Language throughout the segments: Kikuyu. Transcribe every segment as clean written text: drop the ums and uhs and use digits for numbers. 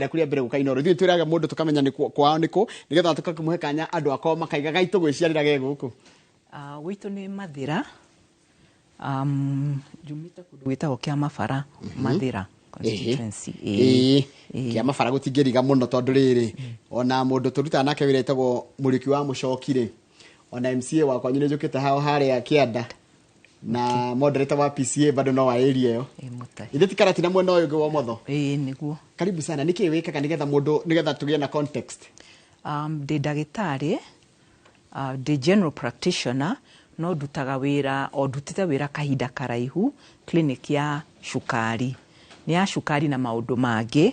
Rĩaku rĩa mbere gũka Inooro, ithuĩ twĩraga mũndũ tũkamenya nĩ kwao nĩkũ, nĩgetha tũkakĩmũhe kanya andũ akao makaiga gaitũ gwĩciarĩra ge gũkũ. Gwitũ nĩ Mathĩra, njumĩte kũndũ gwĩtagwo Kĩamabara, Mathĩra constituency. Ĩĩ, Kĩamabara gũtingĩriga mũno, tondũ rĩrĩ, ona mũndũ tũrutaga nake wĩra etagwo Mũrĩki wa Mũcoki rĩ, ona MCA wakwa nĩ njũkĩte hao harĩa kĩanda, na moderator wa PCA bado no wa area ĩyo. Ĩĩ, Mũtahi. Ithe ti Karatina mwena ũyũ ũngĩ wa ũmotho? Ĩĩ, nĩguo. Karibu sana. Nĩkĩ wĩkaga, nĩgetha mũndũ, nĩgetha tũgĩe na context? Ndĩ ndagĩtarĩ, ndĩ general practitioner, no ndutaga wĩra, o ndutĩte wĩra kahinda karaihu clinic ya cukari. Nĩ ya cukari na maũndũ mangĩ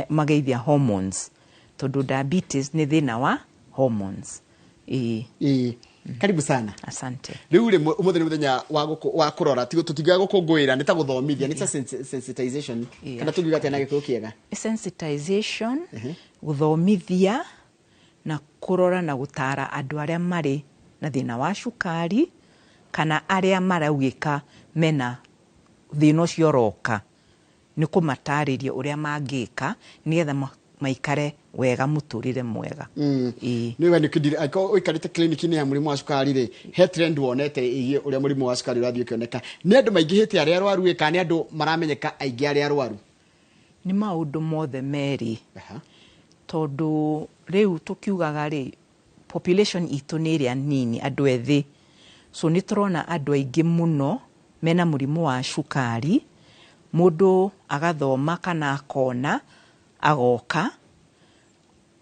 mageithia hormones, tondũ diabetes nĩ thĩna wa hormones. Ĩĩ. Ĩĩ, karibu sana. Asante. Rĩu rĩ, ũmũthĩ nĩ mũthenya wa wa kũrora, ti tũtingiuga gũkũngũĩra, nĩ ta gũthomithia, nĩ ta sensitization, kana tũngiuga atĩa na Gĩkũyũ kĩega? Sensitization, gũthomithia na kũrora na gũtara andũ arĩa marĩ na thĩna wa cukari, kana arĩa maraugĩka mena thĩna ũcio ũroka, nĩ kũmatarĩria ũrĩa mangĩka nĩgetha maikare wega, mũtũrĩre mwega. Ĩĩ. Nĩ we nĩ angĩkorwo ũikarĩte clinic-inĩ ya mũrimũ wa cukari rĩ, he trend wonete ĩgiĩ ũrĩa mũrimũ wa cukari ũrathiĩ ũkĩoneka? Nĩ andũ maingĩhĩte arĩa arwaru ĩ, kana nĩ andũ maramenyeka aingĩ arĩa arwaru? Nĩ maũndũ mothe merĩ. Tondũ rĩu tũkiugaga rĩ, population itũ nĩ ĩrĩa nini, andũ ethĩ, so nĩ tũrona andũ aingĩ mũno mena mũrimũ wa cukari. Mũndũ agathoma kana akona agoka,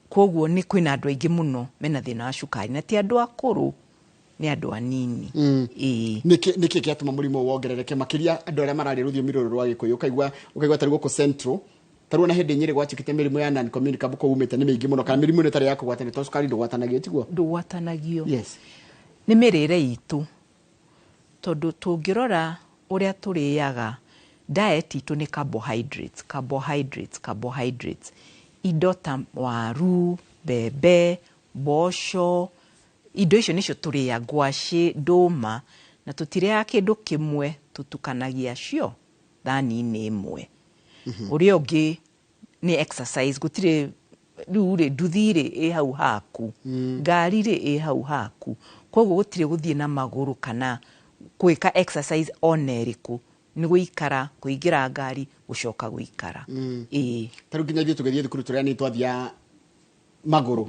koguo nĩ kwĩna andũ aingĩ mũno mena thĩna wa cukari, na ti andũ akũrũ, nĩ andũ anini. Ĩĩ. Nĩkĩ kĩatũma mũrimũ ũyũ wongerereke, makĩria andũ arĩa mararia rũthiomi rũrũ rwa Gĩkũyũ? Ũkaigua tarĩu gũkũ Central, tarĩu ona hĩndĩ Nyĩrĩ gwatuĩkĩte mĩrimũ ya non communicable kũu umĩte nĩ mĩingĩ mũno, kana mĩrimũ ĩno ĩtarĩ ya kũgwatanio, tondũ cukari ndũgwatanagio, tiguo? Ndũgwatanagio. Nĩ mĩrĩre itũ, tondũ tũngĩrora ũrĩa tũrĩaga, diet itũ nĩ carbohydrates, carbohydrates, carbohydrates, indo ta waru, mbembe, mboco, indo icio nĩcio tũrĩaga, ngwacĩ, ndũma, na tũtirĩaga kĩndũ kĩmwe, tũtukanagia cio thani-inĩ ĩmwe. Ũrĩa ũngĩ nĩ exercise gũtirĩ. Rĩu rĩ, nduthi rĩ ĩ hau haku, ngari rĩ ĩ hau haku, koguo gũtirĩ gũthiĩ na magũrũ kana gwĩka exercise ona ĩrĩkũ, nĩ gũikara, kũingĩra ngari, gũcoka gũikara. Ĩĩ. Tarĩu nginya ithuĩ tũgĩthiĩ thukuru tũrĩa nĩ twathiaga magũrũ,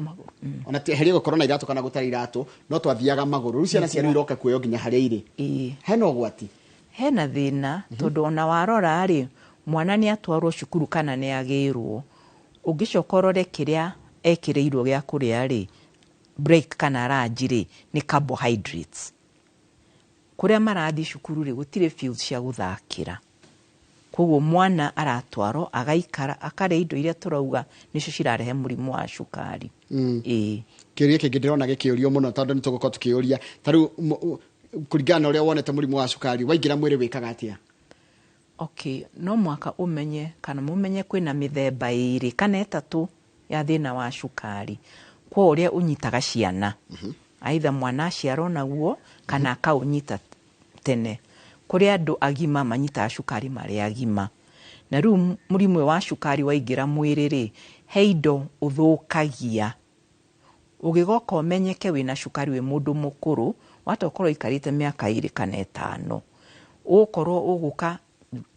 ona heria gũkorwo na iratũ kana gũtarĩ iratũ, no twathiaga magũrũ. Rĩu ciana cia rĩu iroka kuoywo nginya harĩa irĩ. Hena ũgwati. Hena thĩna, tondũ ona warora rĩ, mwana nĩ atwarwo cukuru kana nĩ agĩrwo, ũngĩcoka ũrore kĩrĩa ekĩrĩirwo gĩa kũrĩa rĩ, break kana lunch rĩ, nĩ carbohydrates. Kũrĩa marathiĩ cukuru rĩ, gũtirĩ field cia gũthakĩra, koguo mwana aratwarwo agaikara akarĩa indo iria tũrauga nĩcio cirarehe mũrimũ wa cukari. Ĩĩ. Kĩũria kĩngĩ ndĩrona gĩkĩũrio mũno, tondũ nĩ tũgũkorwo tũkĩũria, tarĩu kũringana na ũrĩa wonete, mũrimũ wa cukari waingĩra mwĩrĩ wĩkaga atĩa? Okay, no mwaka ũmenye kana mũmenye kwĩna mĩthemba ĩrĩ kana ĩtatũ ya thĩna wa cukari. Kwa ũrĩa ũnyitaga ciana, aitha mwana aciarwo naguo kana akaũnyita tene. Kũrĩ andũ agima manyitaga cukari marĩ agima, na rĩu mũrimũ ũyũ wa cukari waingĩra mwĩrĩ rĩ, he indo ũthũkagia. Ũgĩgoka ũmenyeke wĩna cukari wĩ mũndũ mũkũrũ, wata ũkorwo ũikarĩte mĩaka 2 kana 5, ũgũkorwo ũgũka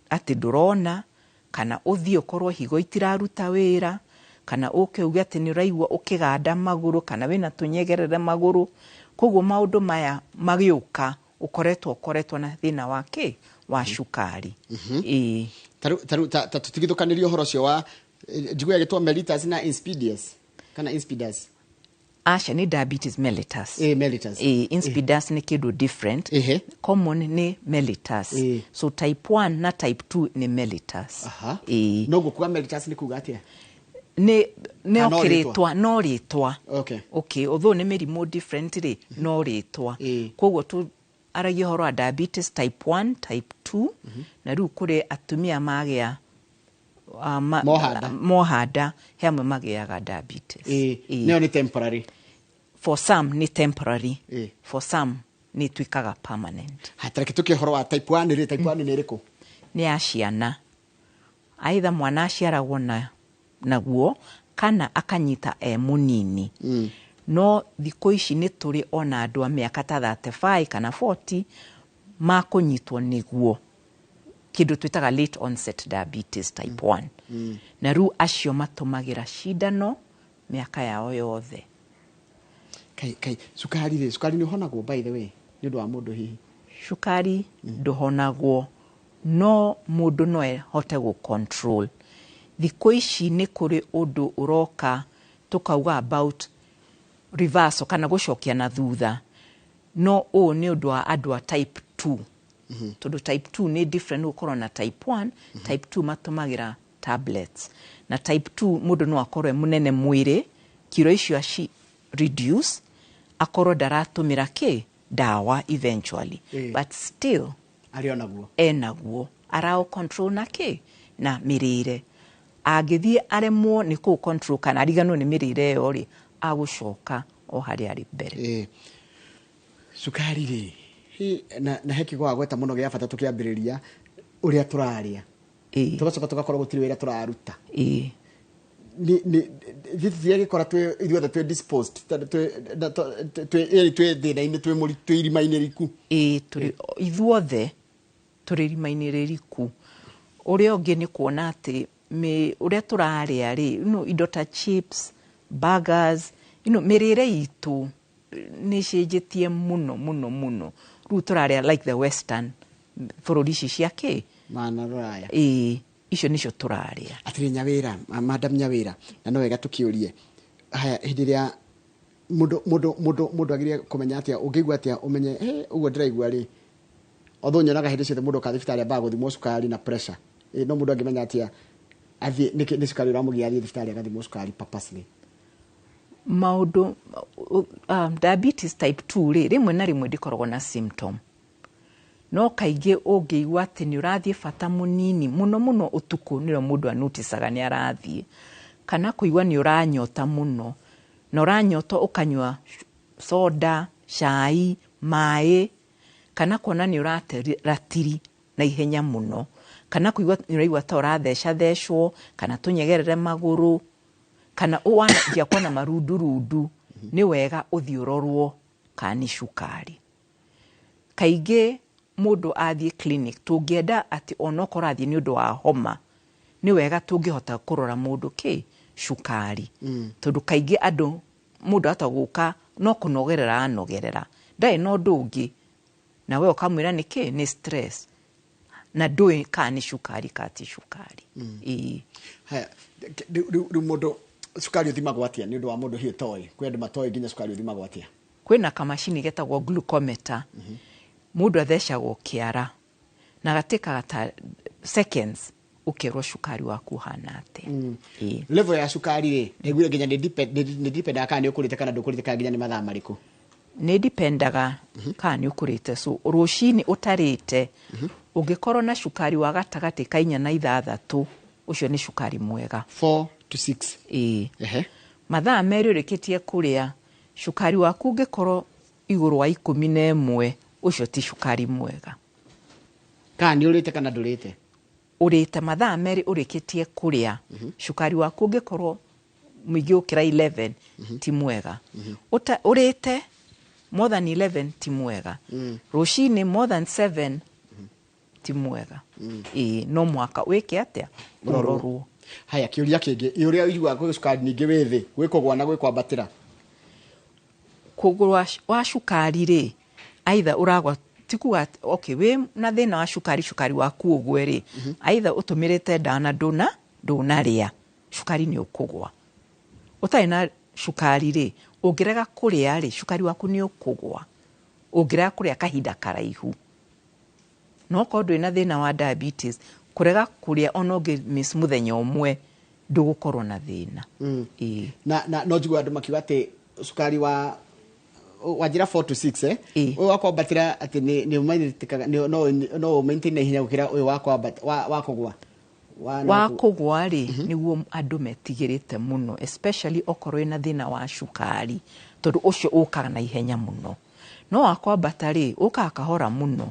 atĩ ndũrona, kana ũthiĩ ũkorwo higo itiraruta wĩra, kana ũke uge atĩ nĩ ũraigua ũkĩganda magũrũ kana wĩna tũnyegerere magũrũ. Koguo maũndũ maya magĩũka ũkoretwo na thĩna wa kĩ wa cukari. Ĩĩ. Tarĩu ta tũtigithũkanĩrie ũhoro ũcio wa njiguaga gĩtwo mellitus na insipidus, kana insipidus? Aca, nĩ diabetes mellitus. Ĩĩ, mellitus. Ĩĩ, insipidus nĩ kĩndũ different. Common nĩ mellitus. So type 1 na type 2 nĩ mellitus. Ĩĩ. Noguo kuga mellitus nĩ kuga atĩa? Nĩ Ah, no rĩtwa, no rĩtwa. Okay, although nĩ mĩrimũ different rĩ, no rĩtwa. Koguo tu aragia ũhoro wa diabetes type 1, type 2, na rĩu kũrĩ atumia magĩa Moha nda. Moha nda, he amwe magĩaga diabetes. Ĩĩ. Nayo nĩ temporary? For some nĩ temporary. For some nĩ ĩtuĩkaga permanent. Hatareke tũkĩ ũhoro wa type 1 rĩ, type 1 nĩ ĩrĩkũ? Nĩ ya ciana, aitha mwana aciaragwo na Naguo kana akanyita e mũnini. No thikũ ici nĩ tũrĩ ona andũ a mĩaka ta 35 kana 40 makũnyitwo nĩguo, kĩndũ twĩtaga late onset diabetes type 1. Na rĩu acio matũmagĩra cindano mĩaka yao yothe. Kai kai, cukari rĩ, cukari nĩ ũhonagwo, by the way, nĩ ũndũ wa mũndũ hihi? Cukari ndũhonagwo, no mũndũ no ahote gũ control. Thikũ ici nĩ kũrĩ ũndũ ũroka tũkauga about reversal kana gũcokia na thutha, no ũũ nĩ ũndũ wa andũ a type 2, tondũ type 2 nĩ different gũkorwo na type 1. Type 2 matũmagĩra tablets, na type 2 mũndũ no akorwo e mũnene mwĩrĩ, kiro icio aci reduce, akorwo ndaratũmĩra kĩ ndawa eventually. But still arĩ onaguo. Enaguo, arao control na kĩ? Na mĩrĩre. Angĩthiĩ aremwo nĩ kũu control kana ariganwo nĩ mĩrĩre ĩyo rĩ, agũcoka o harĩa arĩ mbere. Cukari rĩ, na he kiugo wagweta mũno gĩa bata tũkĩambĩrĩria, ũrĩa tũrarĩa, tũgacoka tũgakorwo gũtirĩ wĩra tũraruta. Nĩ gĩkora twĩ ithuothe twĩ disposed, tondũ twĩ na twĩ twĩ thĩna-inĩ, twĩ twĩ irima-inĩ riku. Ĩĩ, tũrĩ ithuothe tũrĩ irima-inĩ rĩriku. Ũrĩa ũngĩ nĩ kuona atĩ ũrĩa tũrarĩa rĩ, indo ta chips, burgers, mĩrĩre itũ nĩ ĩcenjetie mũno mũno mũno. Rĩu tũrarĩa like the western bũrũri ici cia kĩ mana rũraya. Ĩĩ, icio nĩcio tũrarĩa. Atĩrĩ Nyawĩra, madam Nyawĩra, na no wega tũkĩũrie haya, hĩndĩ ĩrĩa mũndũ agĩrĩire kũmenya atĩa, ũngĩigua atĩa ũmenye, "Hey, ũguo ndĩraigua rĩ?" Although nyonaga hĩndĩ ciothe mũndũ oka thibitarĩ ambaga gũthimwo cukari na pressure. No mũndũ angĩmenya atĩa athiĩ nĩ cukari ũramũgia, athiĩ thibitarĩ agathimwo cukari purposely? Maũndũ diabetes type 2 rĩ, rĩmwe na rĩmwe ndĩkoragwo na symptom, no kaingĩ ũngĩigua atĩ nĩ ũrathiĩ bata mũnini mũno mũno ũtukũ, nĩrĩo mũndũ anoticaga nĩ arathiĩ, kana kũigua nĩ ũranyota mũno, na ũranyota ũkanyua soda, cai, maĩ, kana kuona nĩ ũrate ratiri na ihenya mũno, kana kũigua nĩ ũraigua ta ũrathecathecwo kana tũnyegerere magũrũ, kana wanjia kuona marundurundu, nĩ wega ũthiĩ ũrorwo kana nĩ cukari. Kaingĩ mũndũ athiĩ clinic, tũngĩenda atĩ onokorwo athiĩ nĩ ũndũ wa homa, nĩ wega tũngĩhota kũrora mũndũ kĩ cukari, tondũ kaingĩ andũ mũndũ ahota gũka no kũnogerera anogerera, ndarĩ na ũndũ ũngĩ, na we ũkamwĩra nĩ kĩ, nĩ stress, na ndũĩ kana nĩ cukari kana ti cukari. Ĩĩ. Haya, rĩu mũndũ cukari ũthimagwo atĩa, nĩ ũndũ wa mũndũ hihi ũtoĩ? Kwĩ andũ matoĩ nginya cukari ũthimagwo atĩa. Kwĩna kamacini getagwo glucometer. Mũndũ athecagwo kĩara na gatĩkaga ta seconds, ũkerwo cukari waku ũhana atĩa. Ĩĩ. Level ya cukari rĩ, ndaiguire nginya nĩ dependaga kana nĩ ũkũrĩte kana ndũkũrĩte, kana nginya nĩ mathaa marĩkũ? Nĩ dipendaga kana nĩ ũkũrĩte. So rũcinĩ ũtarĩte, ũngĩkorwo na cukari wa gatagatĩ ka 4 na 6, ũcio nĩ cukari mwega. 4 to 6? Ĩĩ. Ehe. Mathaa 2 ũrĩkĩtie kũrĩa, cukari waku ũngĩkorwo igũrũ wa 11, ũcio ti cukari mwega. Kana nĩ ũrĩte kana ndũrĩte? Ũrĩte, mathaa 2 ũrĩkĩtie kũrĩa, cukari waku ũngĩkorwo mũingĩ gũkĩra 11, ti mwega. Ũrĩte more than 11 ti mwega. Rũcinĩ more than 7 ti mwega. Ĩĩ, no mwaka wĩke atĩa? Ũrorwo. Haya, kĩũria kĩngĩ, ũrĩa ũiguaga kwĩ cukari ningĩ wĩ thĩ, gwĩ kũgwa na gwĩ kwambatĩra? Kũgũrwa wa cukari rĩ, aitha ũragwa, ti kuga okay, wĩ na thĩna wa cukari, cukari waku ũgwe rĩ, aitha ũtũmĩrĩte ndawa na ndũnarĩa, cukari nĩ ũkũgwa. Ũtarĩ na cukari rĩ, ũngĩrega kũrĩa rĩ, cukari waku nĩ ũkũgwa ũngĩrega kũrĩa kahinda karaihu. No korwo ndũrĩ na thĩna wa diabetes, kũrega kũrĩa ona ũngĩ miss mũthenya ũmwe, ndũgũkorwo na thĩna. Ĩĩ. Na no njigua andũ makiuga atĩ cukari wa wanjĩra 4 to 6, eh? Ĩĩ. Ũyũ wa kwambatĩra atĩ nĩ ũmainĩtĩkaga no maintain na ihenya gũkĩra ũyũ wa kwambata, wa kũgwa wa, wa kũgwa rĩ, nĩguo andũ metigĩrĩte mũno, especially okorwo wĩna thĩna wa cukari, tondũ ũcio ũkaga na ihenya mũno. No wa kwambata rĩ, ũkaga kahora mũno,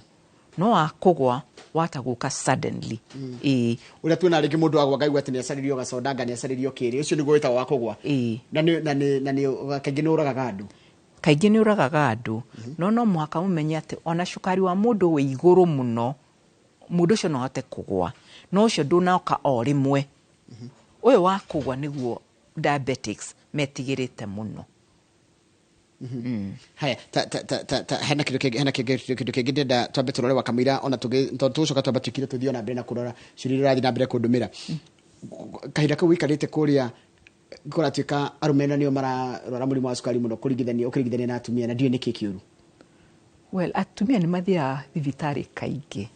no wa kũgwa Wata gũka suddenly. Ĩĩ. Ũrĩa tuona rĩngĩ mũndũ agwa ngaigua atĩ nĩ acarĩrio gaconda nga nĩ acarĩrio kĩrĩ, ũcio nĩguo wĩtagwo wa kũgwa? Ĩĩ. Na nĩ kaingĩ nĩ ũragaga andũ? Kaingĩ nĩ ũragaga andũ, no mũhaka mũmenye atĩ ona cukari wa mũndũ wĩ igũrũ mũno, mũndũ ũcio no ahote kũgwa, no ũcio ndũnoka o rĩmwe. Ũyũ wa kũgwa nĩguo diabetics metigĩrĩte mũno. Haya, ta hena kĩndũ kĩngĩ, hena kĩndũ kĩngĩ ndĩrenda twambe tũrore wakamũira, ona tũngĩ tondũ tũgũcoka twambe tũikire tũthiĩ ona mbere na kũrora ciũria iria ũrathiĩ na mbere kũndũmĩra. Kahinda kau ũikarĩte kũrĩa, kũratuĩka arũme na nĩo mararwara mũrimũ wa cukari mũno kũringithania ũkĩringithania na atumia, na ndiũĩ nĩkĩ kĩũru. Well, atumia nĩ mathiaga thibitarĩ kaingĩ.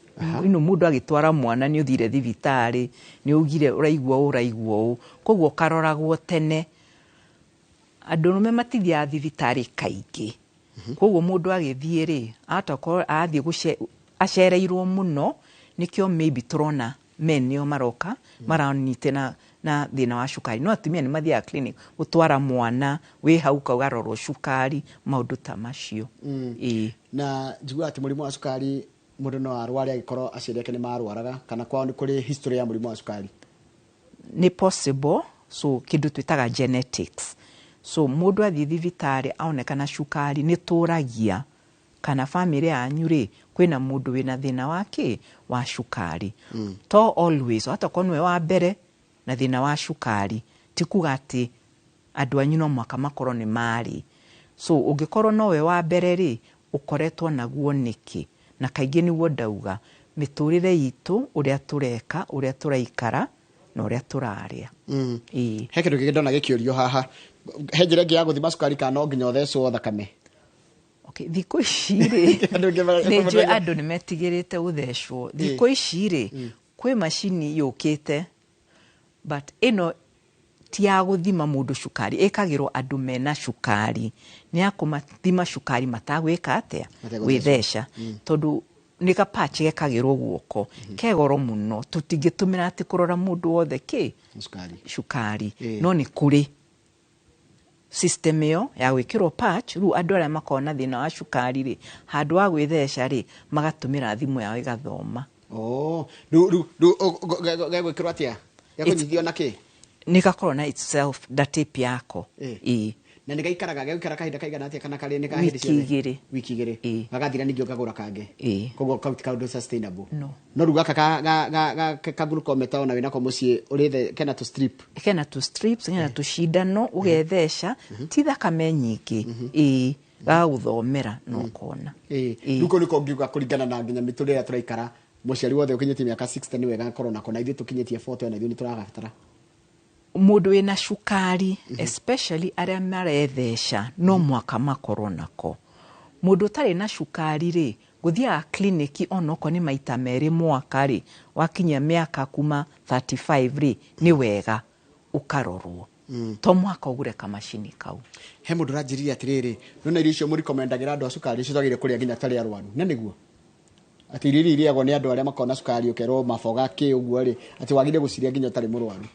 Ino mũndũ agĩtwara mwana nĩ ũthire thibitarĩ, nĩ ugire ũraigua ũũ, ũraigua ũũ, koguo ũkaroragwo tene. Andũ arũme matithiaga thibitarĩ kaingĩ, koguo mũndũ agĩthiĩ rĩ, ahota gũkorwo arathiĩ acereirwo mũno, nĩkĩo maybe tũrona men nĩo maroka maranyite na thĩna wa cukari. No atumia nĩ mathiaga clinic gũtwara mwana wĩ hau ũkarorwo cukari, maũndũ ta macio. Ĩĩ. Na njiguaga atĩ mũrimũ wa cukari mũndũ no arware angĩkorwo aciari ake nĩ marwaraga kana kwao nĩ kũrĩ history ya mũrimũ wa cukari. Nĩ possible. So kĩndũ twĩtaga genetics. So mũndũ athiĩ thibitarĩ aonekana cukari, nĩ tũragia kana famĩlĩ yanyu rĩ kwĩna mũndũ wĩna thĩna wa kĩ wa cukari. To always hata korwo nĩwe wa mbere na thĩna wa cukari, ti kuga atĩ andũ anyu no mũhaka makorwo nĩ marĩ. So ũngĩkorwo nowe wa mbere rĩ, ũkoretwo naguo nĩkĩ? Na kaingĩ nĩguo ndauga, mĩtũrĩre itũ, ũrĩa tũreka, ũrĩa tũraikara na ũrĩa tũrarĩa. Ĩĩ. He kĩndũ kĩngĩ ndona gĩkĩũrio haha, he njĩra ĩngĩ ya gũthima cukari kana no nginya ũthecwo thakame? Okay, thikũ ici rĩ, Andũ aingĩ nĩ njũĩ andũ nĩ metigĩrĩte gũthecwo. Thikũ ici rĩ, kwĩ macini yũkĩte, but ĩno ti ya gũthima mũndũ cukari, ĩkagĩrwo andũ mena cukari, nĩ ya kũmathima cukari matagwĩka atĩa? Mategũthecwo. Gwĩtheca, tondũ nĩ ga-patch gekagĩrwo guoko, ke goro mũno, tũtingĩtũmĩra atĩ kũrora mũndũ wothe kĩ cukari. Cukari. Ĩĩ. No nĩ kũrĩ system ĩyo ya gwĩkĩrwo patch. Rĩu andũ arĩa makoragwo na thĩna wa cukari rĩ, handũ wa gwĩtheca rĩ, magatũmĩra thimũ yao ĩgathoma. Oh, rĩu gegwĩkĩrwo atĩa? Gekũnyitithio na kĩ? Nĩ gakorwo na itself na tape yako. Ĩĩ. Ĩĩ. Na nĩ gaikaraga, gegũikara kahinda kaigana atĩa, kana karĩ nĩ ka hĩndĩ Wiki ciothe? 2. Wiki 2. Ĩĩ. Gagathira ningĩ ũkagũra kangĩ? Ĩĩ. Koguo kau ti kaũndũ sustainable? No. No rĩu gaka ka glucometer ona wĩnako mũciĩ ũrĩthe kena tũ strip? Kena tũ strips, kena tũcindano ũgetheca, ti thakame nyingĩ. Ĩĩ, gagagũthomera na ũkona. Ĩĩ. Ĩĩ. Rĩu kũu nĩko ngiuga kũringana na nginya mĩtũrĩre ĩrĩa tũraikara, mũciari wothe ũkinyĩtie mĩaka 60 nĩ wega akorwo nako, na ithuĩ tũkinyĩtie 40 ona ithuĩ nĩ tũragabatara. Mũndũ wĩna cukari, especially arĩa maretheca, no mũhaka makorwo nako. Mũndũ ũtarĩ na cukari rĩ, gũthiaga kliniki onokorwo nĩ maita 2 mwaka rĩ, wakinyia mĩaka kuma 35 rĩ, nĩ wega ũkarorwo. To mũhaka ũgũre kamacini kau. He mũndũ ũranjĩrire atĩrĩrĩ, nona irio icio mũrikomendagĩra andũ a cukari icio twagĩrĩire kũrĩa nginya tarĩ arwaru, na nĩguo atĩ irio iria irĩagwo nĩ andũ arĩa makoragwo na cukari, ũkerwo maboga kĩ ũguo rĩ, atĩ wagĩrĩire gũcirĩa nginya ũtarĩ mũrwaru.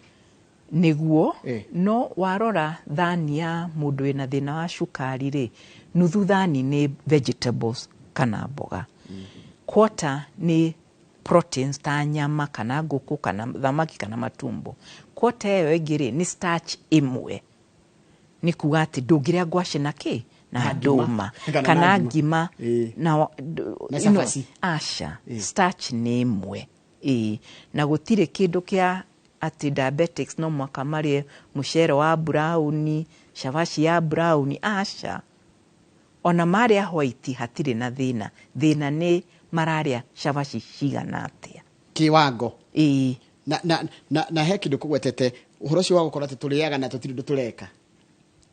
Nĩguo. Eh. No warora thani ya mũndũ wĩna thĩna wa cukari rĩ, nuthu thani nĩ vegetables kana mboga, quarter nĩ proteins ta nyama kana ngũkũ kana thamaki kana matumbo, quarter ĩyo ĩngĩ rĩ nĩ starch ĩmwe. Nĩ kuga atĩ ndũngĩrĩa ngwacĩ na kĩ na Na ngima. ndũma Kana na kana ngima. ngima na Na cabaci. Aca, starch nĩ ĩmwe. Ĩĩ, na gũtirĩ kĩndũ kĩa atĩ diabetics no mũhaka marĩe mũcere wa brown, cabaci ya brown, aca. Ona marĩa white hatirĩ na thĩna. Thĩna nĩ mararĩa cabaci cigana atĩa. Kiwango. Ĩĩ. Na he kĩndũ kũgwetete ũhoro ũcio wa gũkorwo atĩ tũrĩaga na tũtirĩ ũndũ tũreka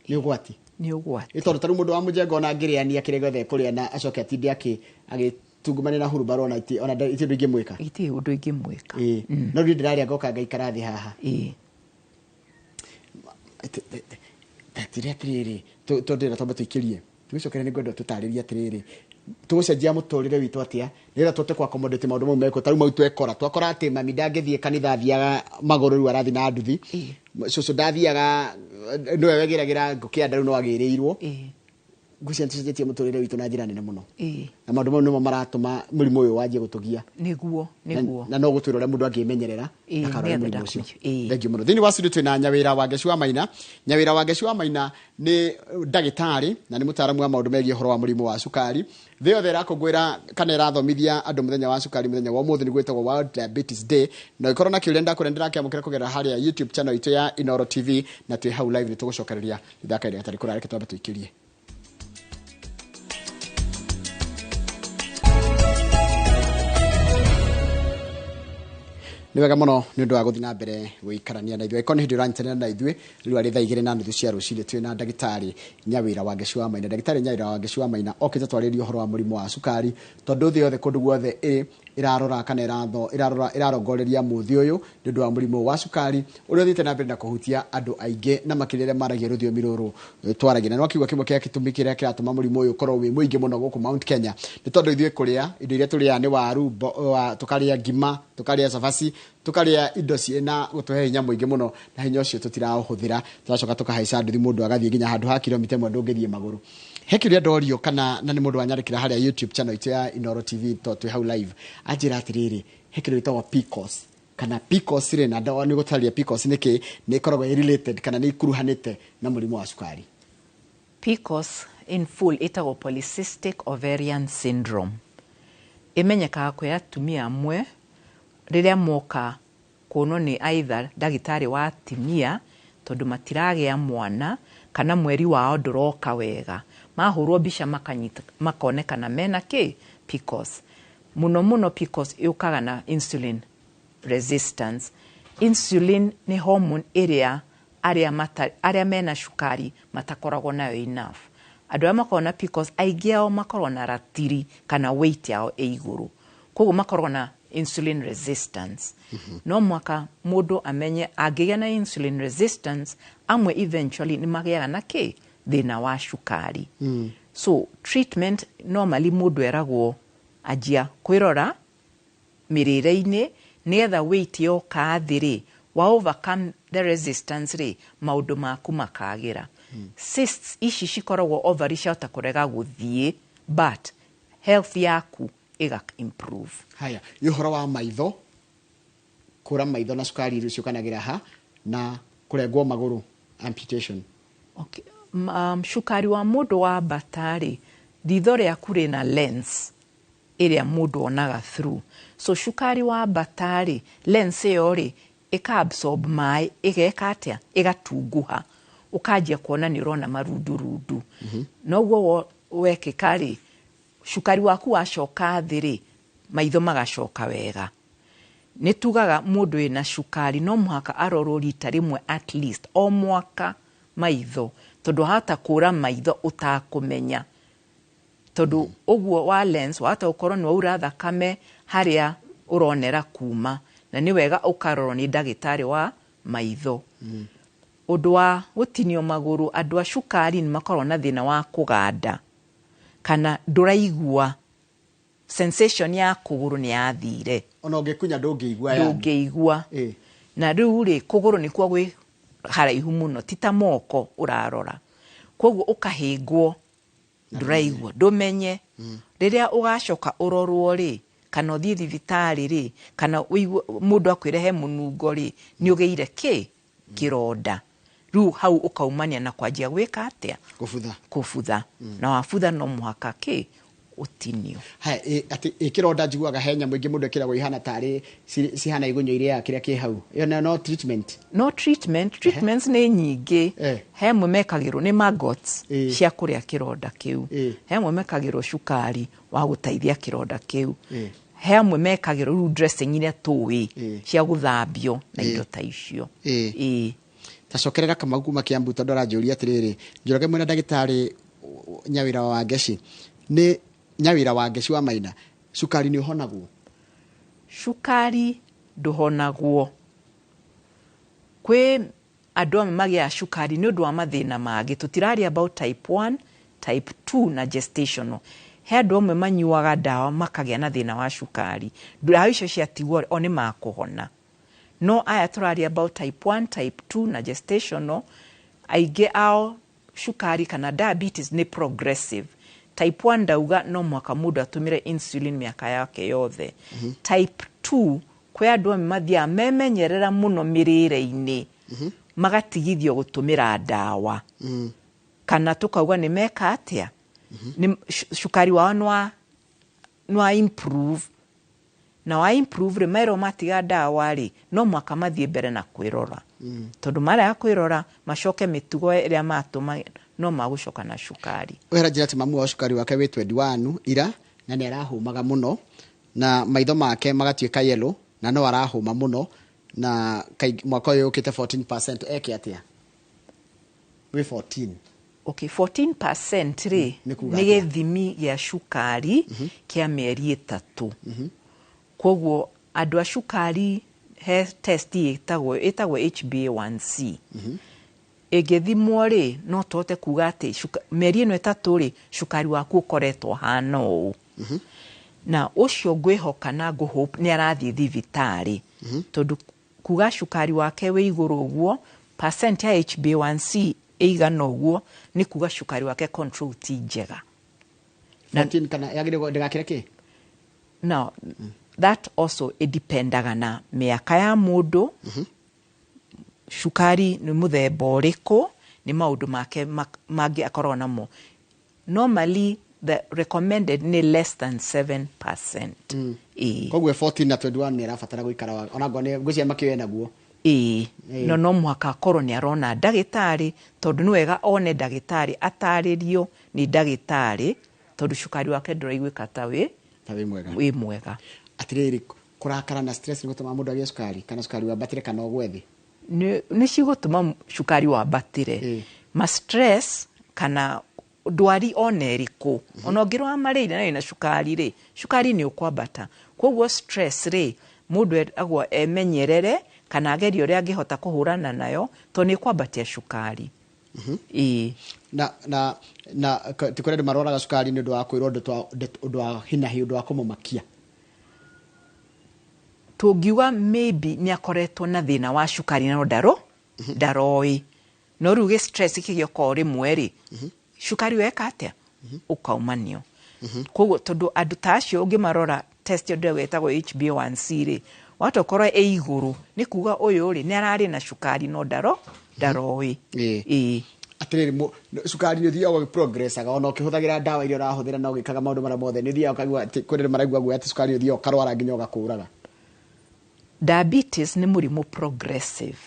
nĩ ũgwati. Nĩ ũgwati. Ĩ tondũ ta rĩu mũndũ wa mũjengo ona angĩrĩania kĩrĩa gĩothe ekũrĩa na acoke atinde agĩtungumania na hurumbarũ, ona itirĩ ũndũ ingĩmwĩka. Itirĩ ũndũ ingĩmwĩka. Ĩĩ, no niĩ ndĩrarĩa ngoka ngaikara thĩ haha. Ĩĩ. Tatire atĩrĩrĩ, tondũ ndĩrenda twambe tũikĩrie tũgĩcokere, nĩ ngwenda tũtarĩrie atĩrĩrĩ, tũgũcenjia mũtũrĩre witũ atĩa nĩgetha tũhote kũ accommodate maũndũ mau mekwo. Ta rĩu mau twekora, twakora atĩ mami ndangĩthiĩ kanitha, athiaga magũrũ, rĩu arathiĩ na nduthi. Cũcũ ndathiaga, nĩwe wegĩragĩra ngũ kĩanda, rĩu no agĩrĩirwo. Ngwĩciria nĩtũcenjetie mũtũrĩre witũ na njĩra nene mũno. Ĩĩ. Na maũndũ mau nĩmo maratũma mũrimũ ũyũ wanjie gũtũgia. Nĩguo. Nĩguo. Na no gũtwĩra ũrĩa mũndũ angĩmenyerera Ĩĩ, ndakarware nĩgetha mũrimũ ũcio. Ĩĩ. Thank you mũno. Thĩinĩ wa studio twĩna Nyawĩra Wangeci wa Maina. Nyawĩra Wangeci wa Maina nĩ ndagĩtarĩ na nĩ mũtaaramu wa maũndũ megiĩ ũhoro wa mũrimũ wa cukari. Thĩ yothe ĩrakũngũĩra kana ĩrathomithia andũ mũthenya wa cukari mũthenya wa ũmũthĩ nĩguo wĩtagwo World Diabetes Day. Na ũngĩkorwo na kĩũria ndakũrĩa ndĩrakĩamũkĩra kũgerera harĩa YouTube channel itũ ya Inooro TV na twĩ hau live nĩtũgũcokereria thutha wa kahinda gatarĩ kũraya. Reke twambe tũikĩrie. Nĩ wega mũno nĩ ũndũ wa gũthiĩ na mbere gũikarania na ithuĩ. Angĩkorwo nĩ hĩndĩ ũranyitanĩra na ithuĩ, rĩu arĩ thaa 2:30 cia rũcinĩ twĩ na ndagĩtarĩ Nyawĩra Wangeci wa Maina. Ndagĩtarĩ Nyawĩra Wangeci wa Maina okĩte twarĩrie ũhoro wa mũrimũ wa cukari, tondũ thĩ yothe kũndũ guothe ĩrĩ ĩrarora kana ĩrarora ĩrarongoreria mũthĩ ũyũ nĩ ũndũ wa mũrimũ wa cukari ũrĩa ũthiĩte na mbere na kũhutia andũ aingĩ na makĩria arĩa maragia rũthiomi rũrũ twaragia. Na nĩ wakiuga kĩmwe kĩa gĩtũmi kĩrĩa kĩratũma mũrimũ ũyũ ũkorwo wĩ mũingĩ mũno gũkũ Mount Kenya nĩ tondũ ithuĩ kũrĩa indo iria tũrĩaga nĩ waru, tũkarĩa ngima, tũkarĩa cabaci, tũkarĩa indo ciĩna gũtũhe hinya mũingĩ mũno, na hinya ũcio tũtiraũhũthĩra, tũracoka tũkahaica nduthi mũndũ agathiĩ nginya handũ ha kilomita 1 ndũngĩthiĩ magũrũ. He kĩũria ndorio kana na nĩ mũndũ wanyandĩkĩra harĩa YouTube channel itũ ya Inooro TV to twĩ hau live, anjĩra atĩrĩrĩ, he kĩndũ gĩtagwo PCOS kana PCOS rĩ, na nĩ gũtarĩria PCOS nĩ kĩ, nĩ ĩkoragwo ĩ related kana nĩ ikuruhanĩte na mũrimũ wa cukari. PCOS in full ĩtagwo polycystic ovarian syndrome. Ĩmenyekaga kwĩ atumia amwe rĩrĩa moka kuonwo nĩ either ndagĩtarĩ wa atumia tondũ matiragĩa mwana kana mweri wao ndũroka wega, mahũrwo mbica makanyita makonekana mena kĩ PCOS. Mũno mũno PCOS yũkaga na insulin resistance. Insulin nĩ hormone ĩrĩa arĩa mena cukari matakoragwo nayo enough. Andũ arĩa makoragwo na PCOS aingĩ ao makoragwo na ratiri kana weight yao ĩ igũrũ, koguo makoragwo na insulin resistance. No mwaka mũndũ amenye angĩgĩa na insulin resistance, amwe eventually nĩ magĩaga na kĩ thĩna wa cukari. So treatment normally mũndũ eragwo anjia kwĩrora mĩrĩre-inĩ nĩgetha weight yoka thĩ rĩ, wa overcome the resistance rĩ, maũndũ maku makagĩra. Cysts ici cikoragwo ovary ciahota kũrega gũthiĩ, but health yaku ĩga improve. Haya, nĩ ũhoro wa maitho, kũra maitho na cukari iria ciũkanagĩra ha, na kũrengwo magũrũ, amputation. Okay. Cukari wa mũndũ wa mbata rĩ, ritho rĩaku rĩna lens ĩrĩa mũndũ onaga through. So cukari wa mbata rĩ, lens ĩyo rĩ, ĩka absorb maĩ, ĩgeka atĩa? Ĩgatunguha. Ũkanjia kuona nĩ ũrona marundurundu. Noguo wekĩka rĩ, cukari waku wacoka thĩ rĩ, maitho magacoka wega. Nĩ tugaga mũndũ wĩna cukari no mũhaka arorwo rita rĩmwe at least o mwaka maitho, tondũ wahota kũra maitho ũtakũmenya. Tondũ ũguo wa lens wahota gũkorwo nĩ waura thakame harĩa ũronera kuma, na nĩ wega ũkarorwo nĩ ndagĩtarĩ wa maitho. Ũndũ wa gũtinio magũrũ, andũ a cukari nĩ makoragwo na thĩna wa kũganda kana ndũraigua sensation ya kũgũrũ nĩ yathire. Ona ũngĩkunya ndũngĩigua yani. Ndũngĩigua. Na rĩu rĩ, kũgũrũ nĩkuo gwĩ haraihu mũno, ti ta moko ũrarora. Koguo ũkahĩngwo, ndũraigua, ndũmenye. Rĩrĩa ũgacoka ũrorwo rĩ, kana ũthiĩ thibitarĩ rĩ, kana ũigue mũndũ akwĩre he mũnungo rĩ, nĩ ũgĩire kĩ? Kĩronda. Rĩu hau ũkaumania na kwanjia gwĩka atĩa? Kũbutha. Kũbutha. Na wabutha no mũhaka kĩ? Ũtinio. Haya, atĩ kĩronda njiguaga he nyamũ ingĩ mũndũ ekĩragwo ihana tarĩ cihana igunyũ irĩaga kĩrĩa kĩ hau. Ĩyo nayo no treatment? No treatment. Treatments nĩ nyingĩ. He amwe mekagĩrwo nĩ maggots cia kũrĩa kĩronda kĩu. He amwe mekagĩrwo cukari wa gũteithia kĩronda kĩu. He amwe mekagĩrwo rĩu dressing iria tũĩ cia gũthambio na indo ta icio. Ta cokerera Kamau kuma Kiambu tondũ aranjũria atĩrĩrĩ, Njoroge mwena ndagĩtarĩ Nyawĩra wa Ngeci, nĩ Nyawĩra wa Ngeci wa Maina, cukari nĩ ũhonagwo? Cukari ndũhonagwo. Kwĩ andũ amwe magĩaga cukari nĩ ũndũ wa mathĩna mangĩ. Tũtiraria about type 1, type 2 na gestational. He andũ amwe manyuaga ndawa makagĩa na thĩna wa cukari. Ndawa icio ciatigwo o nĩ makũhona. No aya tũraria about type 1, type 2 na gestational, aingĩ ao Cukari kana diabetes nĩ progressive. Type 1 ndauga no mũhaka mũndũ atũmĩre insulin mĩaka yake yothe. Type 2, kwĩ andũ amwe mathiaga memenyerera mũno mĩrĩre-inĩ, magatigithio gũtũmĩra ndawa, kana tũkauga nĩ meka atĩa, nĩ cukari wao nĩ wa improve, na wa improve rĩ, merwo matiga ndawa rĩ, no mũhaka mathiĩ mbere na kwĩrora, tondũ marega kwĩrora macoke mĩtugo ĩrĩa matũma, no magũcoka na cukari. Wera njĩra atĩ mamu wao cukari wake wĩ 21 ira, na nĩ arahũmaga mũno na maitho make magatuĩka yellow, na no arahũma mũno na mwaka ũyũ ũkĩte 14%. Eke atĩa wĩ 14? Okay, 14% rĩ, Nĩ kuga nĩ atĩa? Gĩthimi gĩa cukari kĩa mĩeri 3. Koguo andũ a cukari, he test ĩtagwo HbA1c. Ĩngĩthimwo rĩ, no tũhote kuga atĩ mĩeri ĩno 3 rĩ, cukari waku ũkoretwo hana ũũ. Na ũcio ngwĩhoka na ngũhope nĩ arathiĩ thibitarĩ, tondũ kuga cukari wake wĩ igũrũ ũguo, percent ya HbA1c ĩigana ũguo, nĩ kuga cukari wake control ti njega. 14 kana yagĩrĩirwo ndĩgakĩre kĩ? Now that also ĩdipendaga na mĩaka ya mũndũ, cukari nĩ mũthemba ũrĩkũ, nĩ maũndũ make mangĩ akoragwo namo. Normally the recommended nĩ less than 7%. Ĩĩ. Koguo 14 na 21 nĩ arabatara gũikara ona ngorwo nĩ ngwĩciria makĩoe naguo. Ĩĩ. Ĩĩ. No mũhaka akorwo nĩ arona ndagĩtarĩ, tondũ nĩ wega one ndagĩtarĩ, atarĩrio nĩ ndagĩtarĩ, tondũ cukari wake ndũraiguĩka ta wĩ ta wĩ mwega. Wĩ mwega. Atĩrĩrĩ, kũrakara na stress nĩ gũtũmaga mũndũ agĩe cukari, kana cukari wambatĩre kana ũgwe thĩ? Nĩ cigũtũma cukari wambatĩre. Ma stress kana ndwari ona ĩrĩkũ, ona ũngĩrwara malaria na wĩna cukari rĩ, cukari nĩ ũkwambata. Koguo stress rĩ, mũndũ eragwo emenyerere kana agerie ũrĩa angĩhota kũhũrana nayo, tondũ nĩ ĩkwambatia cukari. Ĩĩ. Na ti kũrĩ andũ marwaraga cukari nĩ ũndũ wa kwĩrwo ũndũ wa hinahi, ũndũ wa kũmũmakia? Tũngiuga maybe nĩ akoretwo na thĩna wa cukari no ndaroĩ, no rĩu gĩ stress kĩgĩoka o rĩmwe rĩ, cukari weka atĩa, ũkaumanio. Koguo tondũ andũ ta acio ũngĩmarora test ĩyo ndĩrauga ĩtagwo HbA1c rĩ, wahota ũkorwo ĩ igũrũ, nĩ kuga ũyũ rĩ, nĩ ararĩ na cukari no ndaroĩ. Ĩĩ. Atĩrĩrĩ, cukari nĩ ũthiaga ũgĩprogressaga ona ũkĩhũthagĩra ndawa iria ũrahũthĩra na ũgĩkaga maũndũ marĩa mothe? Nĩ ũthiaga ũkaigua atĩ kwĩ andũ maraigua guoya atĩ cukari nĩ ũthiaga ũkarwara nginya ũgakũraga. Diabetes nĩ mũrimũ progressive.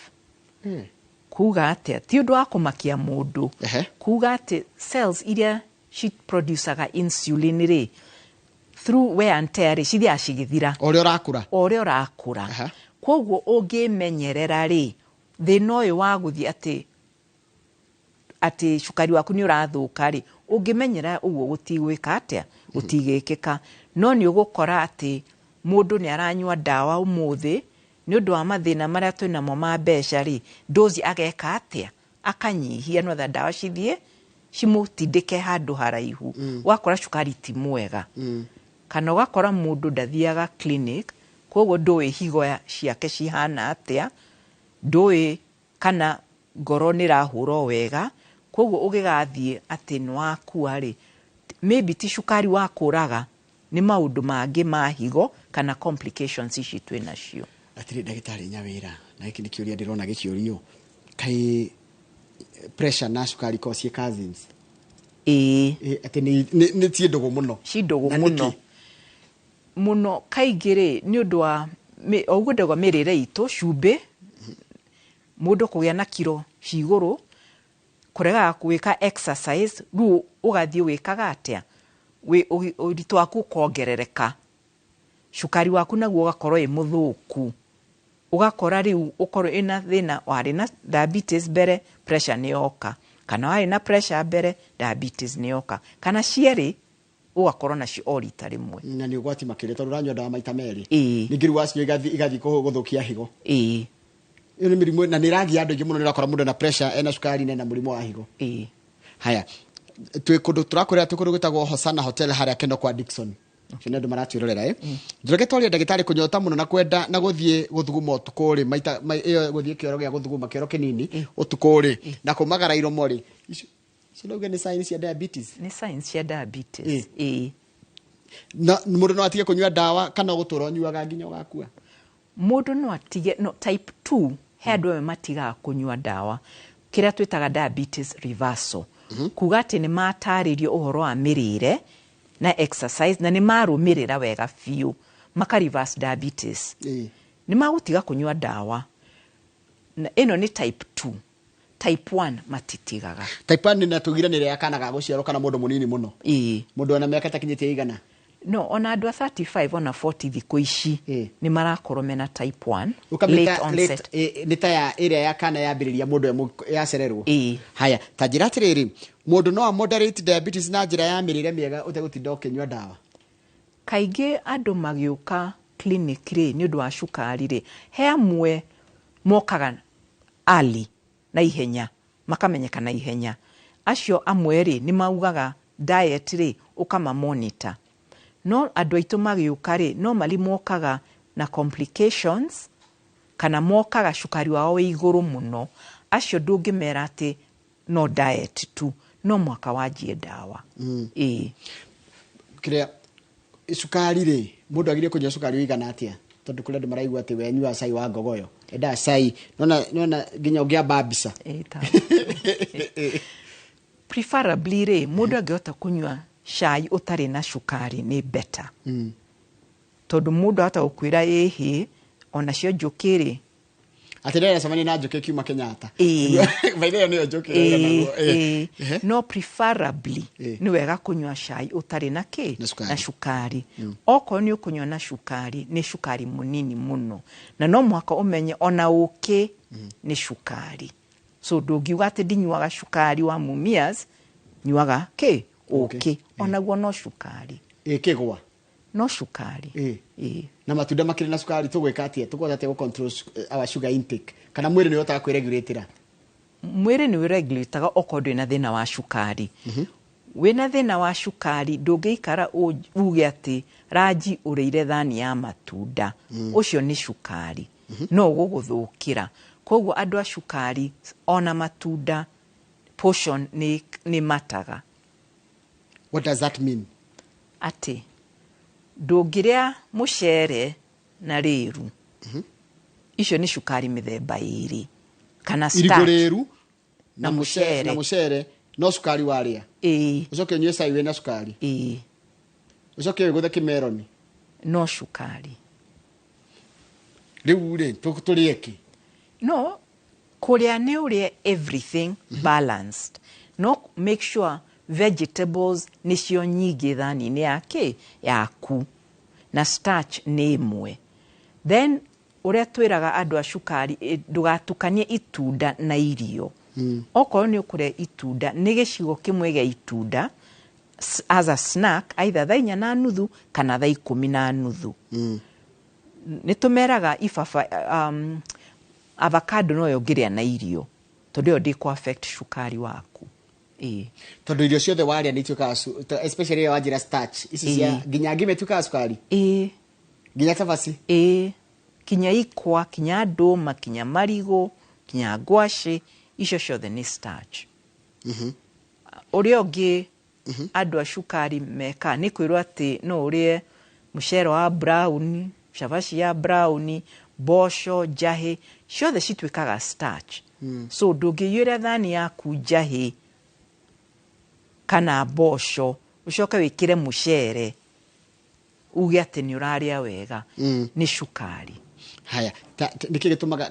Kuga atĩa? Ti ũndũ wa kũmakia mũndũ. Kuga atĩ cells iria ciproducaga insulin rĩ, through wear and tear rĩ, cithiaga cigĩthira. O ũrĩa ũrakũra. O ũrĩa ũrakũra. Koguo ũngĩmenyerera rĩ, thĩna ũyũ wa gũthiĩ atĩ cukari waku nĩ ũrathũka rĩ, ũngĩmenyerera ũguo gũtigwĩka atĩa, gũtigĩkĩka. No nĩ ũgũkora atĩ mũndũ nĩ aranyua ndawa ũmũthĩ, nĩ ũndũ wa mathĩna marĩa twĩnamo ma mbeca rĩ, dozi ageka atĩa, akanyihia, nĩgetha ndawa cithiĩ cimũtindĩke handũ haraihu. Ũgakora cukari ti mwega, kana ũgakora mũndũ ndathiaga clinic, koguo ndũĩ higo ciake cihana atĩa, ndũĩ kana ngoro nĩ ĩrahũra o wega. Koguo ũgĩgathiĩ atĩ nĩ wakua rĩ, maybe ti cukari wakũraga, nĩ maũndũ mangĩ ma higo kana complications ici twĩ nacio. Atĩrĩ, ndagĩtarĩ Nyawĩra, na gĩkĩ nĩ kĩũria ndĩrona gĩkĩũrio, kaĩ pressure na cukari ko ciĩ cousins? Ĩĩ. Atĩ nĩ ciĩ ndũgũ mũno? Ci ndũgũ. Na Mũno nĩkĩ? Mũno. Kaingĩ rĩ, nĩ ũndũ wa o ũguo ndauga, mĩrĩre itũ, cumbĩ, mũndũ kũgĩa na kiro ci igũrũ, kũregaga gwĩka exercise, rĩu ũgathiĩ wĩkaga atĩa, ũritũ waku ũkongerereka, cukari waku naguo ũgakorwo ĩ mũthũku, ũgakora rĩu ũkorwo ĩna thĩna. Warĩ na diabetes mbere, pressure nĩ yoka, kana warĩ na pressure mbere, diabetes nĩ yoka, kana cierĩ ũgakorwo nacio o rita rĩmwe. Na nĩ ũgwati makĩria tondũ ũranyua ndawa maita merĩ. Ĩĩ. Ningĩ rĩu wacinyua igathiĩ gũthũkia higo. Ĩĩ. Ĩyo nĩ mĩrimũ na nĩ ĩragia andũ aingĩ mũno. Nĩ ũrakora mũndũ ena pressure, ena cukari na ena mũrimũ wa higo. Ĩĩ. Haya, twĩ kũndũ tũrakwĩra, twĩ kũndũ gwĩtagwo Hosana Hotel harĩa Keno kwa Dickson. Ũcio nĩ andũ maratwĩrorera. Njoroge twaria ndagĩtarĩ, kũnyota mũno na kwenda na gũthiĩ gũthuguma ũtukũ rĩ, maita ĩyo gũthiĩ kĩoro gĩa gũthuguma, kĩoro kĩnini ũtukũ rĩ, na kũmagara iromo rĩ, icio Icio no uge nĩ signs cia diabetes? Nĩ signs cia diabetes, ĩĩ. Na mũndũ no atige kũnyua ndawa kana ũgũtũra ũnyuaga nginya ũgakua? Mũndũ no atige. No type 2, he andũ amwe matigaga kũnyua ndawa, kĩrĩa twĩtaga diabetes reversal, kuga atĩ nĩ matarĩrio ũhoro wa mĩrĩre na exercise na nĩ marũmĩrĩra wega biũ, maka reverse diabetes, nĩ magũtiga kũnyua ndawa. Na ĩno nĩ type 2. Type 1 matitigaga. Type 1 nĩ tugire nĩ ya kana ga gũciarwo kana mũndũ mũnini mũno. Ĩĩ. Mũndũ ona mĩaka ĩtakinyĩtie igana. No ona andũ a 35, ona 40 thikũ ici nĩ marakorwo mena type 1 Ũkamĩta late onset. Nĩ ta ya ĩrĩa ya kana yambĩrĩria mũndũ yacererwo. Ĩĩ. Haya, ta njĩra atĩrĩrĩ, mũndũ no a moderate diabetes na njĩra ya mĩrĩre mĩega ũtegũtinda ũkĩnyua ndawa? Kaingĩ andũ magĩũka clinic rĩ, nĩ ũndũ wa cukari rĩ, he amwe mokaga early na ihenya, makamenyeka na ihenya. Acio amwe rĩ, nĩ maugaga diet rĩ, ũkama monitor. No andũ aitũ magĩũka rĩ, normally mokaga na complications kana mokaga cukari wao wĩ igũrũ mũno. Acio ndũngĩmera atĩ no diet tu, no mwaka wanjie ndawa. Ĩĩ. Kĩrĩa cukari rĩ, mũndũ agĩrĩire kũnyua cukari ũigana atĩa? Tondũ kũrĩ andũ maraigua atĩ we nyua cai wa ngogoyo, endaga cai nona nona nginya ũngĩamba mbica. Ĩĩ, preferably rĩ, mũndũ angĩhota kũnyua cai ũtarĩ na cukari nĩ better, tondũ mũndũ ahota gũkwĩra ĩhĩ onacio njũkĩ rĩ. Atĩ ndĩracemania na njũkĩ kiuma Kenyatta. Ĩĩ. By the way, nĩyo njũkĩ Ĩĩ, ĩyo. Ĩĩ. No preferably nĩ wega kũnyua cai ũtarĩ na kĩ? Na cukari. Na cukari. Okorwo nĩ ũkũnyua na cukari, nĩ cukari mũnini mũno, na no mũhaka ũmenye ona ũkĩ nĩ cukari. So ndũngiuga atĩ ndinyuaga cukari wa Mumias, nyuaga kĩ? Ũkĩ onaguo no cukari. Ĩ kĩgwa? No cukari. Ĩĩ. Ĩĩ. Na matunda makĩrĩ na cukari, tũgwĩka atĩa? Tũkũhota atĩa gũ control our sugar intake, kana mwĩrĩ nĩ ũhotaga kwĩregulatĩra? Mwĩrĩ nĩ wĩregulataga okorwo ndwĩ na thĩna wa cukari. Wĩna thĩna wa cukari, ndũngĩikara uge atĩ ranji ũrĩire thani ya matunda. Ũcio nĩ cukari, no ũgũgũthũkĩra. Koguo andũ a cukari, ona matunda portion nĩ mataga. What does that mean? Atĩ ndũngĩrĩa mũcere na rĩru, icio nĩ cukari mĩthemba ĩrĩ, kana Irigũ starch. rĩru Na mũcere. Na mũcere no cukari warĩa. Ĩĩ. Ũcoke ũnyue cai wĩna cukari. Ĩĩ. Ũcoke wĩgũthe kĩmeroni. No cukari. Rĩu rĩ, tũrĩe kĩ? No kũrĩa nĩ ũrĩe everything balanced, no make sure vegetables nĩcio nyingĩ thani-inĩ ya kĩ yaku, na starch nĩ ĩmwe. Then ũrĩa twĩraga andũ a cukari, ndũgatukanie itunda na irio. Okorwo nĩ ũkũrĩa itunda, nĩ gĩcigo kĩmwe gĩa itunda as a snack, either thaa 4:30 kana thaa 10:30. Nĩ tũmeraga ibaba, avocado noyo ũngĩrĩa na irio, tondũ ĩyo ndĩkũ affect cukari waku. Ĩĩ. Tondũ irio ciothe warĩa nĩ ituĩkaga especially ĩrĩa wanjĩra starch ici cia nginya ngima ituĩkaga cukari? Ĩĩ. Nginya cabaci? Ĩĩ, kinya ikwa, kinya ndũma, kinya marigũ, kinya ngwacĩ, icio ciothe nĩ starch. Ũrĩa ũngĩ andũ a cukari meka nĩ kwĩrwo atĩ no ũrĩe mũcere wa brown, cabaci ya brown, mboco, njahĩ, ciothe cituĩkaga starch. So ndũngĩiyũra thani yaku njahĩ kana mboco, ũcoke wĩkĩre mũcere, uge atĩ nĩ ũrarĩa wega. Nĩ cukari. Haya, nĩkĩ gĩtũmaga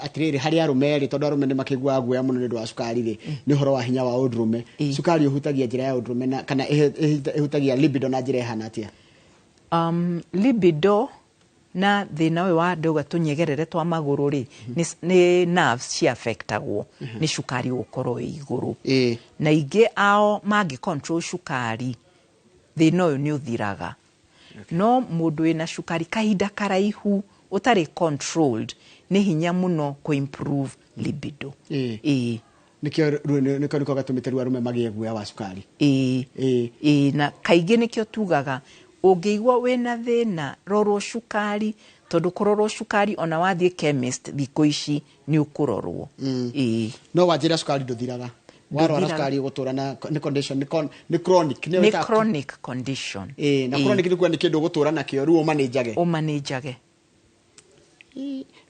atĩrĩrĩ, harĩ arũme rĩ, tondũ arũme nĩ makĩiguaga guoya mũno nĩ ũndũ wa cukari rĩ, nĩ ũhoro wa hinya wa ũndũrũme. Cukari ũhutagia njĩra ya ũndũrũme na kana ĩhutagia libido na njĩra ĩhana atĩa? Libido na thĩna ũyũ wa ndauga tũnyegerere twa magũrũ rĩ, nĩ nerves ciaffectagwo nĩ cukari gũkorwo wĩ igũrũ. Na ingĩ ao mangĩ control cukari, thĩna ũyũ nĩ ũthiraga. No mũndũ wĩna cukari kahinda karaihu ũtarĩ controlled, nĩ hinya mũno kũ improve libido. Ĩĩ. Nĩkĩo gatũmĩte rĩu arũme magĩe guoya wa cukari. Ĩĩ. Ĩĩ. Ĩĩ, na kaingĩ nĩkĩo tugaga ũngĩigua wĩna thĩna, rorwo cukari, tondũ kũrorwo cukari ona wathiĩ chemist thikũ ici nĩ ũkũrorwo. Ĩĩ. No wanjĩra cukari ndũthiraga? Warwara Ndũthiraga. cukari ũgũtũra na nĩ condition, nĩ chronic, nĩyo Nĩ ĩtaga- chronic condition. Ĩĩ, na chronic nĩ kuga nĩ kĩndũ ũgũtũra nakĩo, rĩu ũmanĩnjage. Ũmanĩnjage.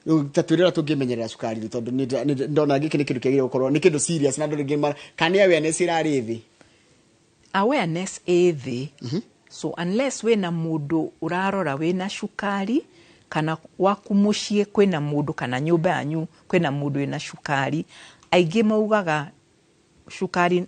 Rĩu ta twĩre ũrĩa tũngĩmenyerera cukari rĩ, tondũ ndona gĩkĩ nĩ kĩndũ kĩagĩrĩire gũkorwo nĩ kĩndũ serious, na andũ rĩngĩ kana nĩ awareness ĩrarĩ thĩ? Awareness ĩ thĩ. So unless wĩna mũndũ ũrarora wĩna cukari, kana waku mũciĩ kwĩna mũndũ, kana nyũmba yanyu kwĩna mũndũ wĩna cukari, aingĩ maugaga cukari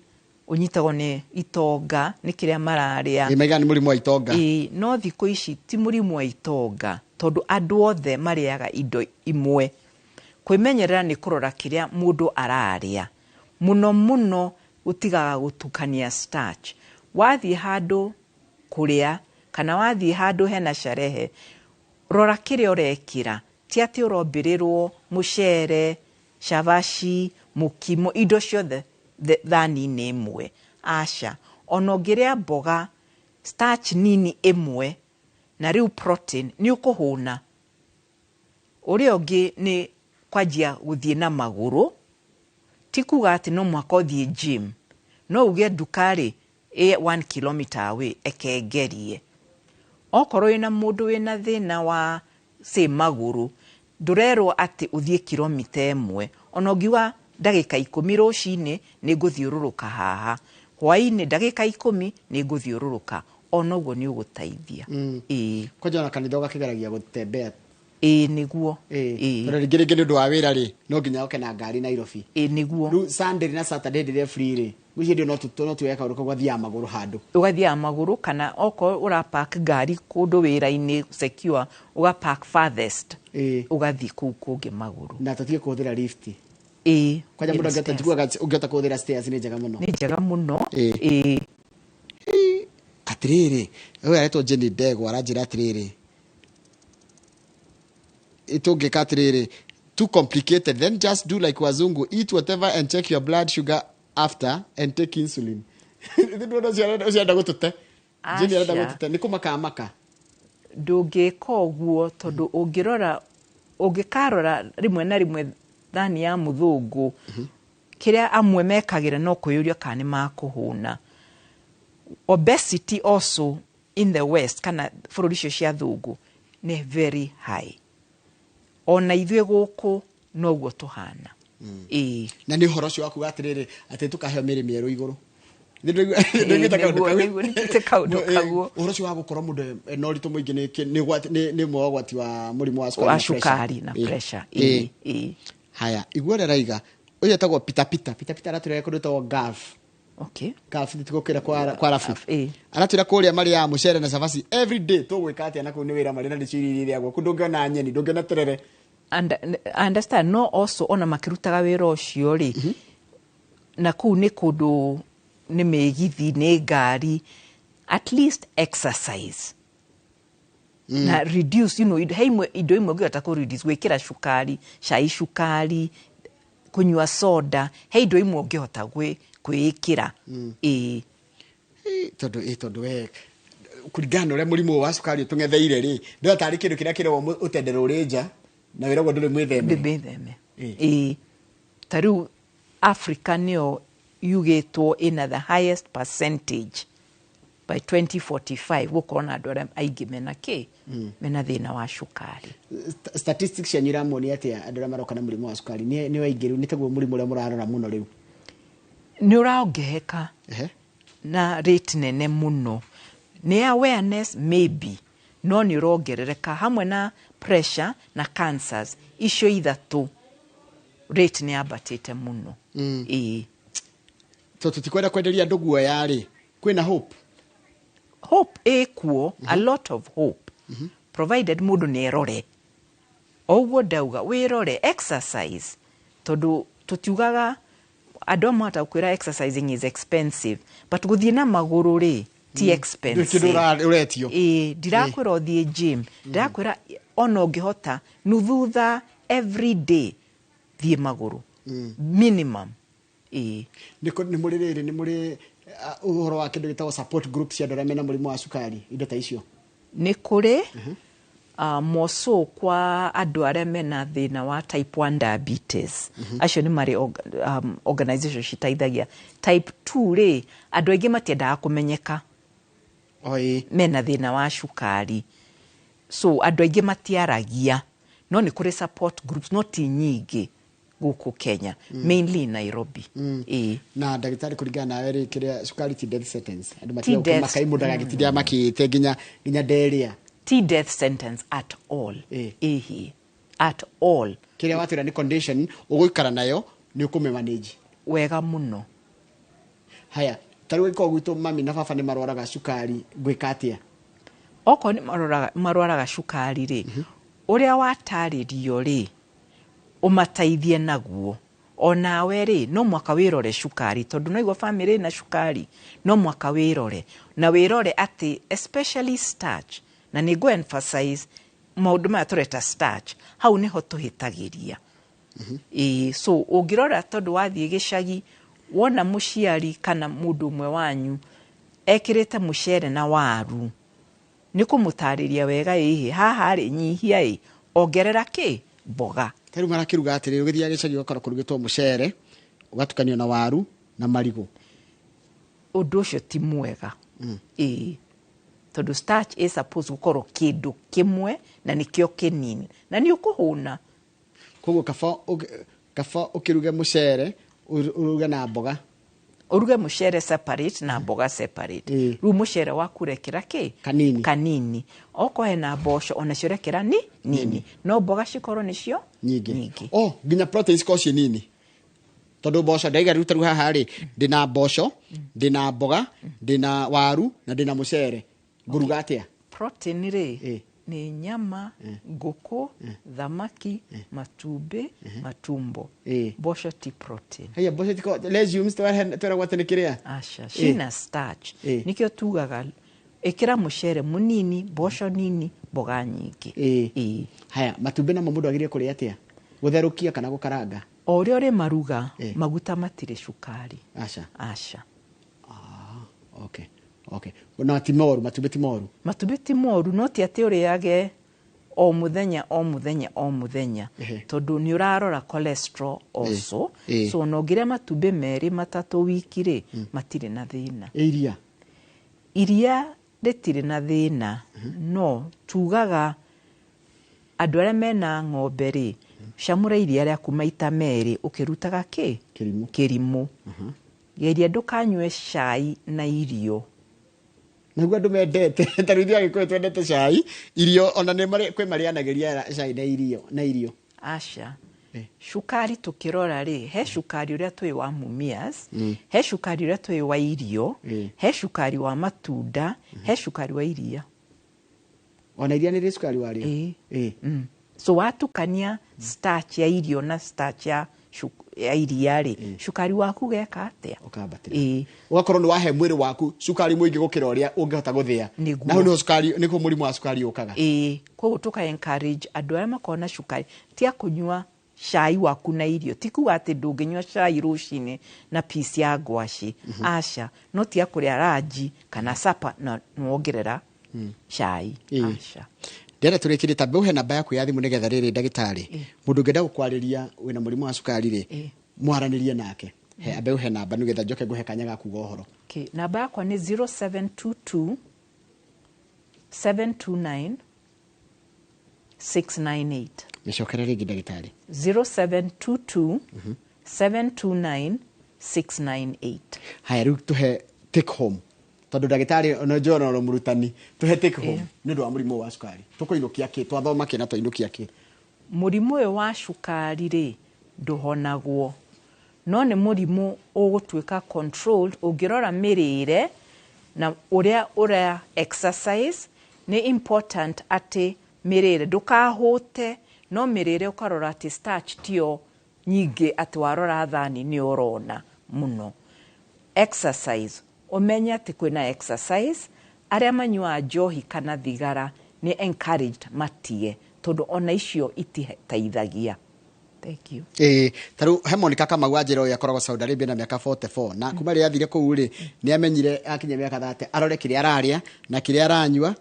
ũnyitagwo nĩ itonga, nĩ kĩrĩa mararĩa. Ĩ, maigaga nĩ mũrimũ wa itonga. Ĩĩ, no thikũ ici ti mũrimũ wa itonga, tondũ andũ othe marĩaga indo imwe. Kwĩmenyerera nĩ kũrora kĩrĩa mũndũ ararĩa, mũno mũno gũtigaga gũtukania starch. Wathiĩ handũ kũrĩa kana wathiĩ handũ hena sherehe, rora kĩrĩa ũrekĩra. Ti atĩ ũrombĩrĩrwo mũcere, cabaci, mũkimo, indo ciothe thani-inĩ ĩmwe. Aca, ona ũngĩrĩa mboga starch nini ĩmwe na rĩu protein, nĩ ũkũhũna. Ũrĩa ũngĩ nĩ kwanjia gũthiĩ na magũrũ. Ti kuga atĩ no mũhaka ũthiĩ gym, no uge nduka rĩ ĩ 1 kilometer away, ekengerie. Okorwo wĩna mũndũ wĩna thĩna wa say magũrũ, ndũrerwo atĩ ũthiĩ kilomita 1, ona ũngiuga ndagĩka 10 rũcinĩ nĩ ngũthiũrũrũka haha, hwaĩ-inĩ ndagĩka 10 nĩ ngũthiũrũrũka, ona ũguo nĩ ũgũteithia. Ĩĩ. Kwanja ona kanitha ũgakĩgeragia gũtembea. Ĩĩ, nĩguo. Ĩĩ. Ĩĩ. Tondũ rĩngĩ rĩngĩ nĩ ũndũ wa wĩra rĩ, no nginya oke na ngari Nairobi. Ĩĩ, nĩguo. Rĩu Sunday na Saturday rĩrĩa free rĩ, ngwĩciria ndio no tuoye kaũndũ kau gathiaga magũrũ handũ. Ũgathiaga magũrũ, kana okorwo ũrapark ngari kũndũ wĩra-inĩ secure, ũgapark farthest. Ĩĩ. Ũgathiĩ kũu kũngĩ magũrũ. Na tũtige kũhũthĩra lift. Ĩĩ. Kwanja mũndũ Ĩna angĩhota, stairs. njiguaga ũngĩhota kũhũthĩra stairs nĩ njega mũno. Nĩ njega mũno. Ĩĩ. Ĩĩ. Ĩĩ. Atĩrĩrĩ, ũyũ aretwo Jenny Ndegwa aranjĩra atĩrĩrĩ, tũngĩka atĩrĩrĩ, too complicated, then just do like wazungu, eat whatever and check your blood sugar after and take insulin. Ndũrona ũcio arenda gũtũte. Jenny arenda Aca. gũtũte, nĩ kũmaka maka. Ndũngĩka ũguo, tondũ ũngĩkarora rĩmwe na rĩmwe thani ya mũthũngũ, kĩrĩa amwe mekagĩra no kwĩyũria kana nĩ makũhũna. Obesity also in the West, kana bũrũri icio cia thũngũ, nĩ very high. Ona ithuĩ gũkũ noguo tũhana. Ĩĩ. Na nĩ ũhoro ũcio wa kuga atĩrĩrĩ, atĩ tũkaheo mĩrĩ mĩerũ igũrũ. Nĩ kaũndũ Nĩguo, kau. Nĩguo, nĩnjĩte kaũndũ kaguo. Ũhoro ũcio wa gũkorwo mũndũ ena ũritũ mũingĩ nĩ ũmwe wa ũgwati wa mũrimũ wa cukari Wa na pressure. cukari na Ĩĩ. pressure. Ĩĩ. Ĩĩ, ĩĩ. Haya, igua ũrĩa araiga. Ũyũ etagwo Peter Peter. Peter Peter aratwĩra kũndũ etagwo Gulf. Okay. Gulf nĩ tũgũkĩra kwa Arabu. Ĩĩ. Aratwĩra kũrĩa marĩaga mũcere na cabaci every day. Tũgwĩka atĩa na kũu nĩ wĩra marĩ na nĩcio irio iria irĩagwo. Kũu ndũngĩona nyeni, ndũngĩona terere. And, I understand, no also ona makĩrutaga wĩra ũcio rĩ, na kũu nĩ kũndũ nĩ mĩgithi, nĩ ngari, at least exercise. Na reduce, you know, he imwe, indo imwe ũngĩhota kũ reduce, gwĩkĩra cukari, cai cukari, kũnyua soda, he indo imwe ũngĩhota kwĩĩkĩra. Ĩĩ. Ĩ, tondũ we kũringana na ũrĩa mũrimũ wa cukari ũtũng'etheire rĩ, ndĩrona tarĩ kĩndũ kĩrĩa kĩragwo ũtendero ũrĩ nja, na wĩragwo ndũrĩ mwĩtheme. Ndũrĩ mwĩtheme. Ĩĩ. Ĩĩ. Ta rĩu Africa nĩyo yugĩtwo ĩna the highest percentage by 2045 gũkorwo na andũ arĩa aingĩ mena kĩ? Mena thĩna wa cukari. Statistics cianyu iramuonia atĩa andũ arĩa maroka na mũrimũ wa cukari? Nĩ waingĩ rĩu, nĩ taguo mũrimũ ũrĩa mũrarora mũno rĩu? Nĩ ũraongerereka. Na rate nene mũno. Nĩ awareness maybe, no nĩ ũrongerereka hamwe na pressure na cancers. Icio ithatũ rate nĩ yambatĩte mũno. Ĩĩ. So tũtikwenda kwenderia andũ guoya rĩ, kwĩna hope? Hope ĩkuo, a lot of hope. Provided mũndũ nĩ erore. O ũguo ndauga, wĩrore, exercise. Tondũ tũtiugaga andũ amwe mahota gũkwĩra exercising is expensive, but gũthiĩ na magũrũ rĩ, ti expensive. Kĩndũ ũretio. Ĩĩ, ndirakwĩra ũthiĩ gym. Ndirakwĩra ona ũngĩhota nuthu thaa every day thiĩ magũrũ. Minimum. Ĩĩ. Nĩ nĩ mũrĩ rĩrĩ, nĩ mũrĩ, ũhoro wa kĩndũ gĩtagwo support group cia andũ arĩa mena mũrimũ wa cukari, indo ta icio? Nĩ kũrĩ. More so kwa andũ arĩa mena thĩna wa type 1 diabetes. Acio nĩ marĩ organization citeithagia. Type 2 rĩ, andũ aingĩ matiendaga kũmenyeka Oi. mena thĩna wa cukari, so andũ aingĩ matiaragia, no nĩ kũrĩ support groups, no ti nyingĩ gũkũ Kenya, mainly in Nairobi. Ĩĩ. Na ndagĩtarĩ, kũringana nawe rĩ, kĩrĩa cukari ti death sentence, andũ Ti death- matiga mũndũ agagĩtinda makĩte nginya nderĩa? Ti death sentence at all. Ĩhĩ, at all. Kĩrĩa watwĩra nĩ condition ũgũikara nayo, nĩ ũkũmĩ-manage Wega mũno. Haya, ta rĩu ĩkorwo gwitũ mami na baba nĩ marwaraga cukari, ngwĩka atĩa? Okorwo nĩ marwaraga cukari rĩ, ũrĩa watarĩrio rĩ, ũmateithie naguo. Onawe rĩ, no mwaka wĩrore cukari, tondũ no igua bamĩrĩ ĩna cukari, no mwaka wĩrore na wĩrore atĩ especially starch, na nĩ ngũ emphasize maũndũ maya tũreta starch, hau nĩho tũhĩtagĩria. Ĩĩ, so ũngĩrora, tondũ wathiĩ gĩcagi wona mũciari kana mũndũ ũmwe wanyu ekĩrĩte mũcere na waru, nĩ kũmũtarĩria wega, ĩhĩ, haha rĩ, nyihia, ĩ ongerera kĩ mboga. Ta rĩu marakĩruga atĩrĩrĩ, ũgĩthiaga gĩcagi ũgakora kũrugĩtwo mũcere ũgatukanio na waru na marigũ. Ũndũ ũcio ti mwega, ĩĩ, tondũ starch is supposed gũkorwo kĩndũ kĩmwe na nĩkĩo kĩnini na nĩ ũkũhũna. Koguo kaba ũkĩruge mũcere, ũruge na mboga. Ũruge mũcere separate na mboga separate. Rĩu mũcere waku ũrekĩra kĩ? Kanini. Kanini. Okorwo hena mboco, onacio ũrekĩra ni nini, no mboga cikorwo nĩcio nyingĩ. Nyingĩ. Oh, nginya proteins cikorwo ciĩ nini, tondũ mboco ndaiga rĩu, tarĩu haha rĩ, ndĩna mboco, ndĩna mboga, ndĩna waru na ndĩna mũcere, ngũruga atĩa? Protein rĩ, nĩ nyama, ngũkũ, thamaki, matumbĩ, matumbo. Mboco ti protein. Haya, mboco tiko legumes tweragwo atĩ nĩ kĩrĩa? Aca, cina starch. Nĩkĩo tugaga ĩkĩra mũcere mũnini, mboco nini, mboga nyingĩ. Ĩĩ. Haya, matumbĩ namo mũndũ agĩrĩire kũrĩa atĩa, gũtherũkia kana gũkaranga? O ũrĩa ũrĩ maruga. Maguta matirĩ cukari. Aca? Aca. Ah, okay, na ti moru, matumbĩ ti moru? Matumbĩ ti moru, no ti atĩ ũrĩage o mũthenya, o mũthenya, o mũthenya, tondũ nĩ ũrarora cholesterol also. So ona ũngĩrĩa matumbĩ merĩ matatũ wiki rĩ, matirĩ na thĩna. Ĩ iria? Iria rĩtirĩ na thĩna, no tugaga andũ arĩa mena ng'ombe rĩ, camũra iria rĩaku maita merĩ ũkĩrutaga kĩ? Kĩrimũ. Kĩrimũ. Geria ndũkanyue cai na irio. Naguo andũ mendete, ta rĩu ithuĩ Agĩkũyũ twendete cai irio, ona nĩ kwĩ marĩanagĩria cai na irio. Aca. Cukari tũkĩrora rĩ, he cukari ũrĩa tũĩ wa Mumias, he cukari ũrĩa tũĩ wa irio, he cukari wa matunda, he cukari wa iria. Ona iria nĩ rĩ cukari warĩo? Ĩĩ. So watukania starch ya irio na starch ya iria rĩ, cukari waku geka atĩa? Ũkambatĩra. Ĩĩ. Ũgakorwo nĩ wahe mwĩrĩ waku cukari mũingĩ gũkĩra ũrĩa ũngĩhota gũthĩa. Nĩguo. Na hau nĩho cukari, nĩkuo mũrimũ wa cukari ũkaga. Ĩĩ, koguo tũka encourage andũ arĩa makoragwo na cukari ti a kũnyua cai waku na irio. Ti kuga atĩ ndũngĩnyua cai rũcinĩ na piece ya ngwacĩ, aca, no ti a kũrĩa ranji kana sapa na nĩwongerera cai. Aca. Ndĩrenda tũrĩkĩrie, tambe ũhe namba yaku ya thimũ nĩgetha rĩrĩ, ndagĩtarĩ, mũndũ ũngĩenda gũkwarĩria wĩna mũrimũ wa cukari rĩ, mwaranĩrie nake. He ambe ũhe namba nĩgetha njoke ngũhe kanya ga kuga ũhoro. Okay. Namba yakwa nĩ 0722 729 698. Mĩcokere rĩngĩ, ndagĩtarĩ. 0722 729 698. Haya, rĩu tũhe take home, tondũ ndagĩtarĩ ona njũĩ ona mũrutani, tũhe take home nĩ ũndũ wa mũrimũ wa cukari. Tũkũinũkia kĩ? Twathoma kĩ na twainũkia kĩ? Mũrimũ ũyũ wa cukari rĩ, ndũhonagwo, no nĩ mũrimũ ũgũtuĩka controlled ũngĩrora mĩrĩre na ũrĩa ũrĩa exercise. Nĩ important atĩ mĩrĩre ndũkahũte, no mĩrĩre ũkarora atĩ starch tiyo nyingĩ, atĩ warora thani nĩ ũrona mũno. Exercise, ũmenye atĩ kwĩna exercise. Arĩa manyuaga njohi kana thigara nĩ encouraged matige, tondũ ona icio ititeithagia. Thank you. Ĩĩ, ta rĩu he Monica Kamau wanjĩra, ũyũ akoragwo Saudi Arabia na mĩaka 44, na kuma rĩrĩa athire kũu rĩ, nĩ amenyire akinya mĩaka 30 arore kĩrĩa ararĩa na kĩrĩa aranyua.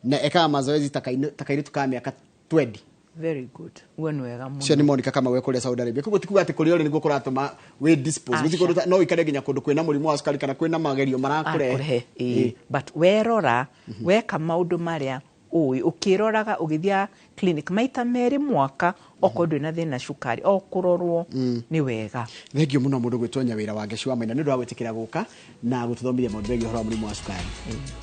Na ekaga mazoezi ta kairĩtu ka mĩaka 20. Very good. Uguo nĩ wega mũno. Ũcio nĩ Monica Kamau kũrĩa Saudi Arabia. Koguo ti kuga atĩ kũrĩa ũrĩ nĩguo kũratũma wĩ dispose. Gũtirĩ kũndũ no ũikare nginya kũndũ kwĩna mũrimũ wa cukari kana kwĩna magerio marakũrehe. Akũrehe, ĩĩ. But werora, weka maũndũ marĩa ũĩ, ũkĩroraga ũgĩthiaga clinic maita merĩ mwaka, okorwo ndũrĩ na thĩna cukari, o kũrorwo nĩ wega. Thengio mũno mũndũ gwĩtwo Nyawĩra wa Ngeci wa Maina nĩ ũndũ wa gwĩtĩkĩra gũka na gũtũthomithia maũndũ megiĩ ũhoro wa mũrimũ wa cukari.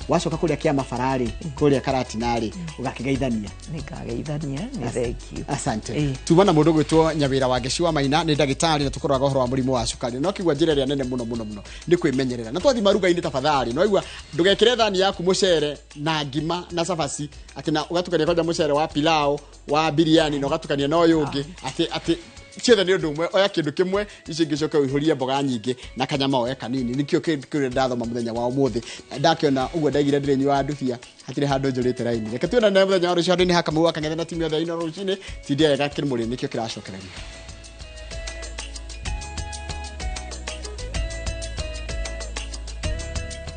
Wacoka kũrĩa kĩama bararĩ, kũrĩa Karatina-rĩ, ũgakĩgeithania. Nĩngageithania, nĩ thengio. Asante. Tuma na mũndũ gwĩtwo Nyawĩra wa Ngeci wa Maina, nĩ ndagĩtarĩ na tũkũroraga ũhoro wa mũrimũ wa cukari. No kĩgua njĩra ĩrĩa nene mũno mũno mũno nĩ kwĩmenyerera. Na twathi maruga-inĩ tafadhali, no igua ndũgekĩre thani yaku mũcere na ngima na cabaci atĩ na ũgatukania kwanja mũcere wa pilau wa biriani na ũgatukania na ũyũ ũngĩ atĩ ciothe nĩ ũndũ ũmwe. Oya kĩndũ kĩmwe, icio ingĩ coke ũihũrie mboga nyingĩ na kanyama oe kanini. Nĩkĩo kĩndũ kĩrĩa ndathoma mũthenya wa ũmũthĩ. Ndakĩona ũguo ndaigire ndĩrĩ nyua ndubia, hatirĩ handũ njũrĩte raini. Reke tuonane mũthenya wa rũciũ handũ-inĩ ha Kamau wa Kang'ethe na timu yothe ya Inooro rũcinĩ. Tindia wega kĩmũrĩ nĩkĩo kĩracokereria.